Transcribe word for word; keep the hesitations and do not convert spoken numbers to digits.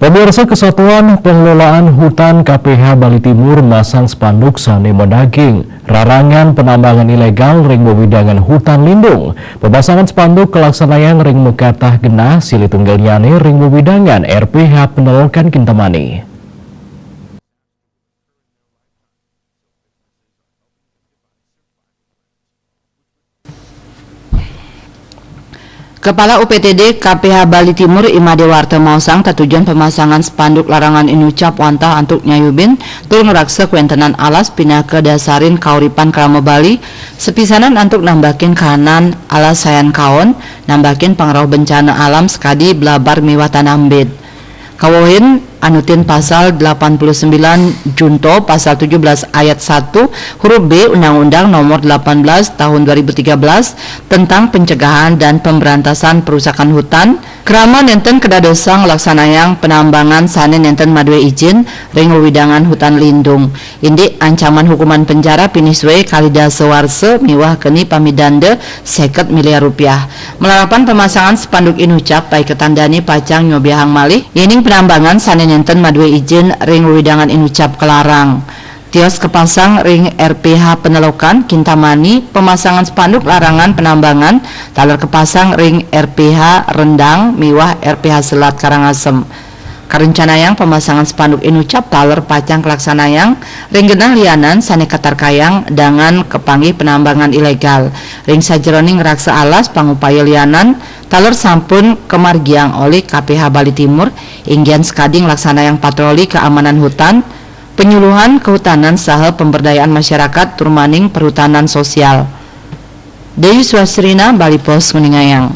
Pemirsa, Kesatuan Pengelolaan Hutan K P H Bali Timur masang spanduk sane madaging rarangan penambangan ilegal ring wewidangan hutan lindung. Pemasangan spanduk kalaksanayang ring makatah genah, silih tunggalnyane ring wewidangan R P H Penelokan Kintamani. Kepala U P T D K P H Bali Timur, Ima Dewarta, maosang tatujuan pemasangan spanduk larangan inucap wantah antuk nyayubin tur ngraksa kawentenan alas pinaka dasarin kauripan krama Bali, sapisanan antuk nambakin kahanan alas sayan kaon, nambakin pangrauh bencana alam sakadi blabar miwah tanah embid. Kawehin anutin pasal delapan puluh sembilan junto pasal tujuh belas ayat satu huruf B Undang-Undang Nomor delapan belas Tahun dua ribu tiga belas tentang Pencegahan dan Pemberantasan Perusakan Hutan, krama nenten kadadosan nglaksanayang penambangan sane nenten madue ijin ring wewidangan hutan lindung. Indik ancaman hukuman penjara pinih sue kalih dasa warsa miwah keni pamidanda seket miliar rupiah. Malarapan pemasangan spanduk inucap, paiketan dane pacang nyobiahang malih yening penambangan sane nenten madue ijin ring wewidangan inucap kalarang. Tios kapasang ring R P H Penelokan Kintamani, pemasangan spanduk larangan penambangan taler kapasang ring R P H Rendang miwah R P H Selat Karangasem. Karencanayang pemasangan spanduk inucap taler pacang kalaksanayang ring genah lianan sane katarkayang dangan kapanggih penambangan ilegal. Ring sajeroning ngraksa alas pangupaya lianan taler sampun kamargiang olih K P H Bali Timur, inggian sakadi nglaksanayang patroli keamanan hutan, penyuluhan kehutanan saha pemberdayaan masyarakat turmaning perhutanan sosial. Dewi Swasrina, Bali Post, nguningayang.